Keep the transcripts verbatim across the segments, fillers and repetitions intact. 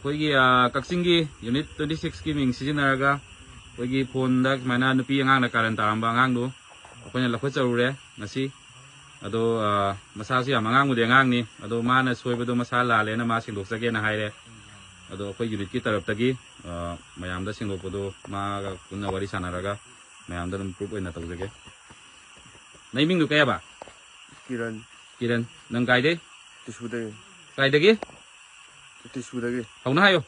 ꯑꯩꯈꯣꯏꯒꯤ, ꯑ, ꯀꯛꯆꯤꯡꯒꯤ ꯌꯨꯅꯤꯠ ꯇ꯭ꯋꯦꯟꯇꯤ ꯁꯤꯛꯁꯀꯤ ꯃꯤꯡ ꯁꯤꯖꯤꯟꯅꯔꯒ ꯑꯩꯈꯣꯏꯒꯤ ꯐꯣꯟꯗ ꯁꯨꯃꯥꯏꯅ ꯅꯨꯄꯤ ꯑꯉꯥꯡꯅ ꯀꯥꯔꯟ ꯇꯥꯔꯝꯕ ꯑꯉꯥꯡꯗꯨ ꯑꯩꯈꯣꯏꯅ ꯂꯧꯈꯠꯆꯔꯨꯔꯦ ꯉꯁꯤ꯫ ꯑꯗꯣ, ꯑ, ꯃꯁꯥꯁꯨ ꯌꯥꯝ ꯑꯉꯥꯡꯕꯨꯗꯤ ꯑꯉꯥꯡꯅꯤ꯫ ꯑꯗꯣ ꯃꯥꯅ ꯁꯣꯏꯕꯗꯣ ꯃꯁꯥ ꯂꯥꯜꯂꯦꯅ ꯃꯥ ꯁꯦꯡꯗꯣꯛꯆꯒꯦꯅ ꯍꯥꯏꯔꯦ꯫ ꯑꯗꯣ ꯑꯩꯈꯣꯏ ꯌꯨꯅꯤꯠꯀꯤ ꯇꯔꯞꯇꯒꯤ, ꯑ, ꯃꯌꯥꯝꯗ ꯁꯦꯡꯗꯣꯛꯄꯗꯣ ꯃꯥꯒ ꯄꯨꯟꯅ ꯋꯥꯔꯤ ꯁꯥꯟꯅꯔꯒ ꯃꯌꯥꯝꯗ ꯑꯗꯨꯝ ꯄ꯭ꯔꯨꯞ ꯑꯣꯏꯅ ꯇꯧꯖꯒꯦ꯫ ꯅꯪ ꯃꯤꯡꯗꯨ ꯀꯩ ꯍꯥꯏꯕ? ꯀꯤꯔꯟ꯫ ꯀꯤꯔꯟ꯫ ꯅꯪ ꯀꯥꯏꯗꯩ? ꯇꯤꯁꯨꯗꯒꯤ꯫ ꯀꯥꯏꯗꯒꯤ? ꯇꯤꯁꯨꯗꯒꯤ꯫ ꯍꯧꯅ ꯍꯥꯏꯌꯣ꯫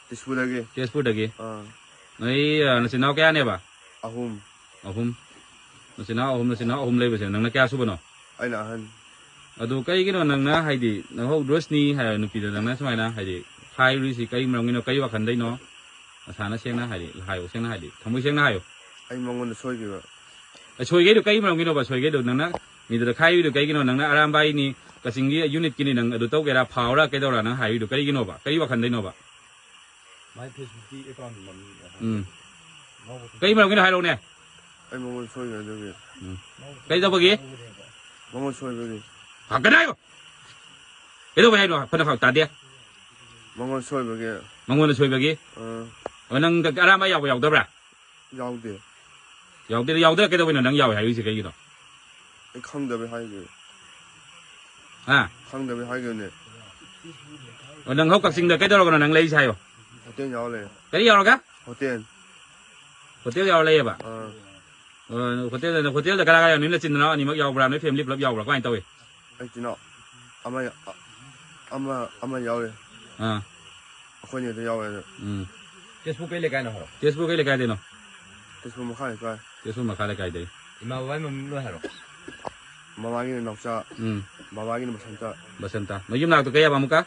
ꯇꯤꯁꯨꯗꯒꯤ꯫ ꯇꯦꯖꯄꯨꯔꯗꯒꯤ꯫ ꯑꯥ꯫ ꯅꯣꯏ, ꯑ, ꯅꯆꯤꯟ ꯅꯅꯥꯎ ꯀꯌꯥꯅꯦꯕ? ꯑꯍꯨꯝ꯫ ꯑꯍꯨꯝ꯫ ꯅꯆꯤꯟ ꯅꯅꯥꯎ ꯑꯍꯨꯝ, ꯅꯆꯤꯟ ꯅꯅꯥꯎ ꯑꯍꯨꯝ ꯂꯩꯕꯁꯦ ꯅꯪꯅ ꯀꯌꯥ ꯁꯨꯕꯅꯣ? ꯑꯩꯅ ꯑꯍꯟ꯫ ꯑꯗꯨ ꯀꯩꯒꯤꯅꯣ ꯅꯪꯅ, ꯍꯥꯏꯗꯤ, ꯅꯪꯍꯧ ꯔꯣꯁꯅꯤ ꯍꯥꯏꯕ ꯅꯨꯄꯤꯗꯣ ꯅꯪꯅ ꯁꯨꯃꯥꯏꯅ, ꯍꯥꯏꯗꯤ, ꯍꯥꯏꯔꯨꯔꯤꯁꯤ ꯀꯔꯤ ꯃꯔꯝꯒꯤꯅꯣ, ꯀꯔꯤ ꯋꯥꯈꯜꯗꯩꯅꯣ? ꯅꯁꯥꯅ ꯁꯦꯡꯅ, ꯍꯥꯏꯗꯤ, ꯍꯥꯏꯌꯣ, ꯁꯦꯡꯅ, ꯍꯥꯏꯗꯤ, ꯊꯃꯣꯏ ꯁꯦꯡꯅ ꯍꯥꯏꯌꯣ꯫ ꯑꯩ ꯃꯉꯣꯟꯗ ꯁꯣꯏꯈꯤꯕ꯫ ꯑꯦ, ꯁꯣꯏꯒꯩꯗꯣ ꯀꯩ ꯃꯔꯝꯒꯤꯅꯣꯕ? ꯁꯣꯏꯒꯩꯗꯣ ꯅꯪꯅ ꯃꯤꯗꯨꯗ ꯈꯥꯏꯔꯤꯗꯣ ꯀꯩꯒꯤꯅꯣ? ꯅꯪꯅ ꯑꯔꯥꯝꯕꯥꯏꯅꯤ, ꯀꯛꯆꯤꯡꯒꯤ ꯌꯨꯅꯤꯠꯀꯤꯅꯤ, ꯅꯪ ꯑꯗꯨ ꯇꯧꯒꯦꯔꯥ, ꯐꯥꯎꯔꯥ, ꯀꯩꯗꯧꯔꯥ, ꯅꯪ ꯍꯥꯏꯔꯤꯗꯣ ꯀꯔꯤꯒꯤꯅꯣꯕ? ꯀꯔꯤ ꯋꯥꯈꯜꯗꯩꯅꯣꯕ? ꯃꯥꯏ ꯐꯦꯁꯕꯨꯛꯀꯤ ꯑꯦꯀꯥꯎꯟ ꯃꯃꯤꯡ ꯎꯝ꯫ ꯀꯩ ꯃꯔꯝꯒꯤꯅꯣ ꯍꯥꯏꯔꯛꯎꯅꯦ꯫ ꯑꯩ ꯃꯉꯣꯟꯗ ꯁꯣꯏꯈ꯭ꯔꯦ ꯑꯗꯨꯒꯤ꯫ ꯎꯝ꯫ ꯀꯩ ꯇꯧꯕꯒꯤ? ꯃꯉꯣꯟ ꯁꯣꯏꯕꯒꯤ꯫ ꯐꯒꯅꯤ ꯍꯥꯏꯌꯣ꯫ ꯀꯩꯗꯧꯕ ꯍꯥꯏꯅꯣ? ꯐꯅ ꯐ ꯇꯥꯗꯦ꯫ ꯃꯉꯣꯟ ꯁꯣꯏꯕꯒꯤ꯫ ꯃꯉꯣꯟꯗ ꯁꯣꯏꯕꯒꯤ? ꯑꯥ꯫ ꯑꯣ, ꯅꯪ ꯑꯔꯥꯝꯕꯥꯏ ꯌꯥꯎꯕ ꯌꯥꯎꯗꯕ꯭ꯔꯥ? ꯌꯥꯎꯗꯦ꯫ ꯌꯥꯎꯗꯦ, ꯌꯥꯎꯗ꯭ꯔ ꯀꯩꯗꯧꯕꯩꯅꯣ ꯅꯪ ꯌꯥꯎꯋꯦ ꯍꯥꯏꯔꯤꯁꯦ ꯀꯩꯒꯤꯅꯣ? ꯑꯩ ꯈꯪꯗꯕꯩ ꯍꯥꯏꯈꯤꯕ꯫ ꯍꯥ? ꯈꯪꯗꯕꯩ ꯍꯥꯏꯈꯤꯕꯅꯦ꯫ ꯑꯣ, ꯅꯪ ꯍꯧꯖꯤꯛ ꯀꯛꯆꯤꯡꯗ ꯀꯩꯗꯧꯔꯒꯅꯣ ꯅꯪ ꯂꯩꯔꯤꯁꯦ ꯍꯥꯏꯌꯣ? ꯍꯣꯇꯦꯜ ꯌꯥꯎꯔ ꯂꯩꯔꯦ꯫ ꯀꯔꯤ ꯌꯥꯎꯔꯒ? ꯍꯣꯇꯦꯜ꯫ ꯍꯣꯇꯦꯜ ꯌꯥꯎꯔ ꯂꯩꯌꯦꯕ? ꯑꯥ꯫ ꯑꯣ, ꯍꯣꯇꯦꯜꯗ, ꯍꯣꯇꯦꯜꯗ ꯀꯅꯥ ꯀꯅꯥ ꯌꯥꯎ-, ꯅꯣꯏ ꯅꯆꯤꯟ ꯅꯅꯥꯎ ꯑꯅꯤꯃꯛ ꯌꯥꯎꯕ꯭ꯔꯥ? ꯅꯣꯏ ꯐꯦꯃꯤꯂꯤ ꯄꯨꯂꯞ ꯌꯥꯎꯕ꯭ꯔꯥ? ꯀꯃꯥꯏꯅ ꯇꯧꯏ? ꯑꯩ ꯏꯆꯤꯟ ꯏꯅꯥꯎ ꯑꯃ, ꯑꯃ, ꯑꯃ ꯌꯥꯎꯔꯦ꯫ ꯑꯥ꯫ ꯑꯩꯈꯣꯏꯅꯤꯗ ꯌꯥꯎꯋꯦ ꯑꯗꯣ꯫ ꯎꯝ꯫ ꯇꯦꯖꯄꯨꯔ ꯀꯩ ꯂꯩꯀꯥꯏꯅꯣ ꯍꯥꯏꯔꯣ? ꯇꯦꯖꯄꯨꯔ ꯀꯩ ꯂꯩꯀꯥꯏꯗꯩꯅꯣ? ꯇꯦꯖꯄꯨꯔ ꯃꯈꯥ ꯂꯩꯀꯥꯏ꯫ ꯇꯦꯖꯄꯨꯔ ꯃꯈꯥ ꯂꯩꯀꯥꯏꯗꯩ꯫ ꯏꯃꯥ ꯕꯕꯥꯒꯤ ꯃꯃꯤꯡ ꯂꯣꯏ ꯍꯥꯏꯔꯣ? ꯃꯃꯥꯒꯤꯅ ꯅꯥꯎꯆꯥ꯫ ꯎꯝ꯫ ꯕꯕꯥꯒꯤꯅ ꯕꯁꯟꯇ꯫ ꯕꯁꯟꯇ꯫ ꯃꯌꯨꯝ ꯅꯥꯛꯇꯣ ꯀꯩ ꯍꯥꯏꯕ ꯑꯃꯨꯛꯀ?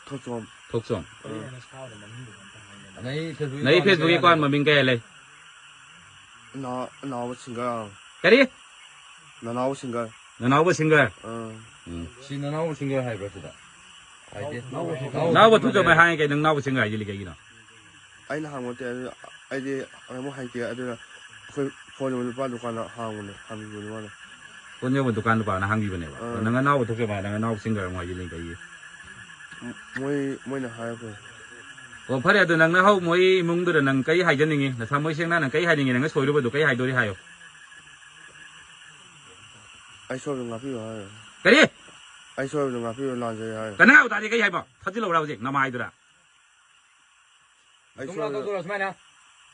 ꯊꯣꯛꯆꯣꯝ꯫ ꯊꯣꯛꯆꯣꯝ꯫ ꯑꯥ꯫ ꯅꯩ ꯐꯦꯁꯕꯨꯛꯀꯤ ꯅꯩ ꯑꯦꯀꯥꯎꯟ ꯐꯦꯁꯕꯨꯛꯀꯤ ꯀꯩ ꯑꯦꯀꯥꯎꯟ ꯍꯥꯏꯅꯣ? ꯃꯃꯤꯡ ꯀꯩ ꯂꯩ? ꯅꯅꯥꯎ-, ꯅꯅꯥꯎꯕ ꯁꯤꯡꯒꯔ꯫ ꯀꯔꯤ? ꯅꯅꯥꯎꯕ ꯁꯤꯡꯒꯔ꯫ ꯅꯅꯥꯎꯕ ꯁꯤꯡꯒꯔ꯫ ꯑꯥ꯫ ꯎꯝ꯫ ꯁꯤ ꯅꯅꯥꯎꯕ ꯁꯤꯡꯒꯔ ꯍꯥꯏꯕ꯭ꯔꯥ ꯁꯤꯗ? ꯍꯥꯏꯗꯦ꯫ ꯅꯅꯥꯎꯕ ꯁꯤꯡꯒꯔ ꯍꯥꯏ ꯀꯩ, ꯅꯪ ꯅꯅꯥꯎꯕ ꯁꯤꯡꯒꯔ ꯍꯥꯏꯁꯤꯜꯂꯤ ꯀꯩꯒꯤꯅꯣ? ꯑꯩꯅ ꯍꯪꯕ ꯅꯠꯇꯦ, ꯑꯗꯨ ꯑꯩꯗꯤ ꯑꯃꯨꯛ ꯍꯩꯇꯦ, ꯑꯗꯨꯅ ꯑꯩꯈꯣꯏ ꯐꯣꯟ ꯌꯣꯟꯕ ꯅꯨꯄꯥ ꯗꯨꯀꯥꯟꯗ ꯍꯪꯕꯅꯦ, ꯍꯪꯕꯤꯕꯅꯦ ꯃꯥꯅ꯫ ꯐꯣꯟ ꯌꯣꯟꯕ ꯗꯨꯀꯥꯟ ꯅꯨꯄꯥꯅ ꯍꯪꯕꯤꯕꯅꯦꯕ꯫ ꯑꯥ꯫ ꯅꯪ ꯅꯅꯥꯎꯕ ꯊꯣꯛꯆꯣꯝ ꯍꯥꯏ, ꯅꯪ ꯅꯅꯥꯎꯕ ꯁꯤꯡꯒꯔ ꯑꯃꯨꯛ ꯍꯥꯏꯖꯤꯜꯂꯤ ꯀꯩꯒꯤ? ꯃꯣꯏ, ꯃꯣꯏꯅ ꯍꯥꯏꯔꯛꯄꯅꯦ꯫ ꯑꯣ, ꯐꯔꯦ, ꯑꯗꯨ ꯅꯪꯅ ꯍꯧ-, ꯃꯣꯏ ꯏꯃꯨꯡꯗꯨꯗ ꯅꯪ ꯀꯔꯤ ꯍꯥꯏꯖꯅꯤꯡꯉꯤ? ꯅꯊꯃꯣꯏ ꯁꯦꯡꯅ ꯅꯪ ꯀꯔꯤ ꯍꯥꯏꯅꯤꯡꯉꯤ? ꯅꯪꯅ ꯁꯣꯏꯔꯨꯕꯗꯨ ꯀꯔꯤ ꯍꯥꯏꯗꯣꯔꯤ ꯍꯥꯏꯌꯣ꯫ ꯑꯩ ꯁꯣꯏꯕꯗꯣ ꯉꯥꯛꯄꯤꯌꯨ ꯍꯥꯏꯌꯣ꯫ ꯀꯔꯤ? ꯑꯩ ꯁꯣꯏꯕꯗꯣ ꯉꯥꯛꯄꯤꯌꯨ, ꯂꯥꯟꯖꯩ ꯍꯥꯏꯌꯣ꯫ ꯀꯅꯥ ꯇꯥꯗꯤ ꯀꯔꯤ ꯍꯥꯏꯕ? ꯊꯥꯖꯤꯜꯂꯧꯔꯥ ꯍꯧꯖꯤꯛ ꯅꯃꯥꯏꯗꯨꯗ꯫ ꯑꯩ ꯃꯇꯨꯡ ꯂꯥꯛꯇꯧ ꯁꯣꯏꯕꯗꯣ ꯇꯧꯔꯣ ꯁꯨꯃꯥꯏꯅ꯫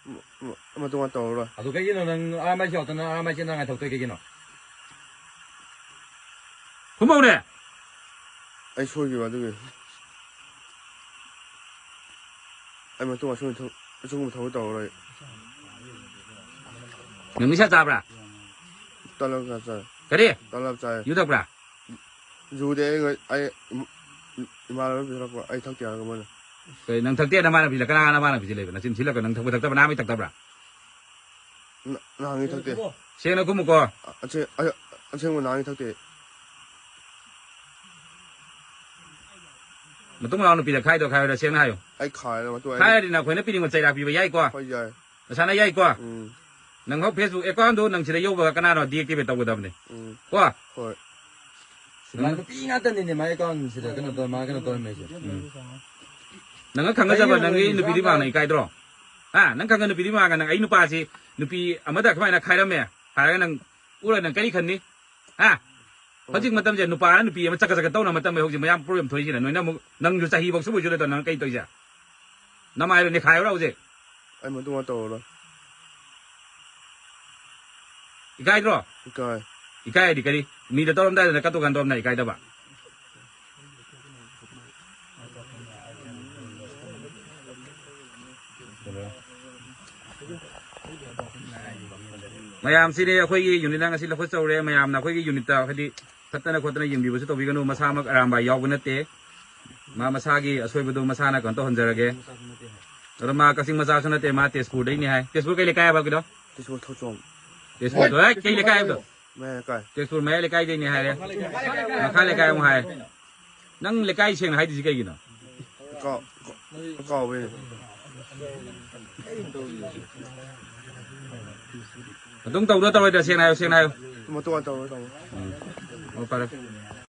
ꯃ-, ꯃ-, ꯃꯇꯨꯡ ꯇꯧꯔꯔꯣꯏ꯫ ꯑꯗꯨ ꯀꯩꯒꯤꯅꯣ ꯅꯪ ꯑꯥꯔ ꯑꯦꯝ ꯑꯥꯏ ꯁꯤ ꯌꯥꯎꯗꯅ ꯑꯥꯔ ꯑꯦꯝ ꯑꯥꯏ ꯁꯤ ꯅꯪ ꯉꯥꯏꯊꯣꯛꯇꯣꯏ ꯀꯩꯒꯤꯅꯣ? ꯈꯨꯝꯃꯧꯅꯦ꯫ ꯑꯩ ꯁꯣꯏꯈꯤꯕ ꯑꯗꯨꯒꯤ꯫ ꯑꯩ ꯃꯇꯨꯡ ꯑꯁꯤꯒꯨꯝꯕ ꯊꯕꯛ, ꯑꯁꯤꯒꯨꯝꯕ ꯊꯕꯛ ꯇꯧꯔꯔꯣꯏ꯫ ꯅꯪ ꯅꯤꯁꯥ ꯆꯥꯕ꯭ꯔꯥ? ꯇꯂꯞ ꯈꯔ ꯆꯥꯏ꯫ ꯀꯔꯤ? ꯇꯂꯞ ꯆꯥꯏ꯫ ꯌꯨ ꯊꯛꯄ꯭ꯔꯥ? ꯌꯨꯗꯤ ꯑꯩ, ꯑꯩ ꯏꯃꯥꯟꯅꯕꯅ ꯄꯤꯊꯛꯄ, ꯑꯩ ꯊꯛꯇꯦ ꯍꯥꯏꯔꯒ ꯃꯣꯏꯅ꯫ ꯀꯔꯤ, ꯅꯪ ꯊꯛꯇꯦ, ꯅꯃꯥꯟꯅꯕꯤꯗ ꯀꯅꯥ ꯅꯃꯥꯟꯅꯕꯤꯁꯤ ꯂꯩꯕ? ꯅꯆꯤꯟ ꯊꯤꯜꯂꯛꯀ, ꯅꯪ ꯊꯛꯄ ꯊꯛꯇꯕ ꯅꯍꯥꯟꯉꯩ ꯊꯛꯇꯕ꯭ꯔꯥ? ꯅ-, ꯅꯍꯥꯟꯉꯩ ꯊꯛꯇꯦ꯫ ꯁꯦꯡꯅ ꯈꯨꯝꯃꯨꯀꯣ꯫ ꯑꯁꯦ-, ꯑ-, ꯑꯁꯦꯡꯕ ꯅꯍꯥꯟꯉꯩ ꯊꯛꯇꯦ꯫ ꯃꯇꯨꯡ ꯃꯅꯥꯎ ꯅꯨꯄꯤꯗ ꯈꯥꯏꯗꯣ ꯈꯥꯏꯔꯣꯏꯗ ꯁꯦꯡꯅ ꯍꯥꯏꯌꯨ꯫ ꯑꯩ ꯈꯥꯏꯔꯦ ꯃꯇꯨꯡ ꯑꯩ ꯈꯥꯏꯔꯗꯤ ꯅꯈꯣꯏꯅ ꯄꯤꯅꯤꯡꯕ ꯆꯩꯔꯥꯛ ꯄꯤꯕ ꯌꯥꯏꯀꯣ? ꯍꯣꯏ, ꯌꯥꯏ꯫ ꯅꯁꯥꯅ ꯌꯥꯏꯀꯣ? ꯎꯝ꯫ ꯅꯪ ꯍꯧ Facebook account ꯗꯨ ꯅꯪ ꯁꯤꯗ ꯌꯧꯕꯒ ꯀꯅꯥꯅꯣ deactivate ꯇꯧꯒꯗꯕꯅꯤ꯫ ꯎꯝ꯫ ꯀꯣ? ꯍꯣꯏ꯫ ꯁꯤꯃꯥ ꯅꯨꯄꯤ ꯉꯥꯛꯇꯅꯤꯅꯦ ꯃꯥꯏ account ꯁꯤꯗ ꯀꯩꯅꯣ ꯇꯧ-, ꯃꯥ ꯀꯩꯅꯣ ꯇꯧꯔꯝꯃꯤꯁꯦ꯫ ꯎꯝ꯫ ꯅꯪꯅ ꯈꯪꯅꯖꯕ ꯀꯩꯅꯣ ꯅꯪꯒꯤ ꯅꯣꯏꯒꯤ ꯅꯨꯄꯤꯗꯤ ꯃꯥꯡꯅ ꯏꯀꯥꯏꯗ꯭ꯔꯣ? ꯍꯥ? ꯅꯪ ꯈꯪꯅ ꯅꯨꯄꯤꯗꯤ ꯃꯥꯡꯉ ꯅꯪ ꯑꯩ ꯅꯨꯄꯥꯁꯤ ꯅꯨꯄꯤ ꯑꯃꯗ ꯀꯃꯥꯏꯅ ꯈꯥꯏꯔꯝꯃꯦ ꯍꯥꯏꯔꯒ ꯅꯪ ꯎꯔ ꯅꯪ ꯀꯔꯤ ꯈꯟꯅꯤ? ꯍꯥ? ꯍꯧꯖꯤꯛ ꯃꯇꯝꯁꯦ ꯅꯨꯄꯥꯅ ꯅꯨꯄꯤ ꯑꯃ ꯆꯀ ꯆꯀ ꯇꯧꯅ ꯃꯇꯝ ꯍꯧꯖꯤꯛ ꯃꯌꯥꯝ problem ꯊꯣꯛꯏꯁꯤꯅ ꯅꯣꯏꯅ ꯑꯃꯨꯛ ꯅꯪꯁꯨ ꯆꯍꯤꯐꯧ ꯁꯨꯕꯣꯏ ꯁꯨꯗꯣꯏ ꯅꯪ ꯀꯩ ꯇꯧꯔꯤꯁꯦ? ꯅꯃꯥꯏꯗꯣ ꯅꯦꯈꯥꯏꯔꯣꯔꯥ ꯍꯧꯖꯤꯛ? ꯑꯩ ꯃꯇꯨꯡ ꯇꯧꯔꯔꯣꯏ꯫ ꯏꯀꯥꯏꯗ꯭ꯔꯣ? ꯏꯀꯥꯏ꯫ ꯏꯀꯥꯏꯔꯗꯤ ꯀꯔꯤ? ꯃꯤꯗ ꯇꯧꯔꯝꯗꯥꯏꯗꯅ ꯀꯠꯇꯨ ꯀꯥꯟ ꯇꯧꯔꯝꯗꯥꯏ ꯏꯀꯥꯏꯗꯕ? ꯃꯌꯥꯝꯁꯤꯅꯤ ꯑꯩꯈꯣꯏꯒꯤ unit ꯅ ꯉꯁꯤ ꯂꯧꯈꯠꯆꯧꯔꯦ꯫ ꯃꯌꯥꯝꯅ ꯑꯩꯈꯣꯏꯒꯤ unit ꯇ ꯍꯥꯏꯗꯤ ꯐꯠꯇꯅ ꯈꯣꯠꯇꯅ ꯌꯦꯡꯕꯤꯕꯁꯨ ꯇꯧꯕꯤꯒꯅꯨ꯫ ꯃꯁꯥꯃꯛ ꯑꯔꯥꯝꯕꯥꯏ ꯌꯥꯎꯕ ꯅꯠꯇꯦ꯫ ꯃꯥ ꯃꯁꯥꯒꯤ ꯑꯁꯣꯏꯕꯗꯨ ꯃꯁꯥꯅ ꯀꯩꯅꯣ ꯇꯧꯍꯟꯖꯔꯒꯦ꯫ ꯑꯗꯣ ꯃꯥ ꯀꯛꯆꯤꯡ ꯃꯆꯥꯁꯨ ꯅꯠꯇꯦ, ꯃꯥ ꯇꯦꯖꯄꯨꯔꯗꯩꯅꯤ ꯍꯥꯏ꯫ ꯇꯦꯖꯄꯨꯔ ꯀꯩ ꯂꯩꯀꯥꯏ ꯍꯥꯏꯕ ꯀꯩꯅꯣ? ꯇꯦꯖꯄꯨꯔ ꯊꯣꯆꯣꯝ꯫ ꯇꯦꯖꯄꯨꯔꯗꯣ, ꯑꯦ, ꯀꯩ ꯂꯩꯀꯥꯏ ꯍꯥꯏꯕꯗꯣ? ꯃꯌꯥꯏ ꯂꯩꯀꯥꯏ꯫ ꯇꯦꯖꯄꯨꯔ ꯃꯌꯥꯏ ꯂꯩꯀꯥꯏꯗꯩꯅꯤ ꯍꯥꯏꯔꯦ꯫ ꯃꯈꯥ ꯂꯩꯀꯥꯏ ꯑꯃꯨꯛ ꯍꯥꯏ꯫ ꯅꯪ ꯂꯩꯀꯥꯏ ꯁꯦꯡꯅ ꯍꯥꯏꯗ꯭ꯔꯤꯁꯤ ꯀꯩꯒꯤꯅꯣ? ꯀꯥꯎ-, ꯀꯥꯎ-, ꯀꯥꯎꯕꯩꯅꯦ꯫ ꯑꯗꯨꯝ ꯇꯧꯗꯣꯏ ꯇꯧꯔꯣꯏꯗ꯭ꯔꯥ? ꯁꯦꯡꯅ ꯍꯥꯏꯌꯨ, ꯁꯦꯡꯅ ꯍꯥꯏꯌꯨ꯫ ꯃꯇꯨꯡ ꯇꯧꯔꯣꯏ, ꯇꯧꯔꯣꯏ꯫ ꯎꯝ꯫ ꯑꯣ, ꯐꯔꯦ꯫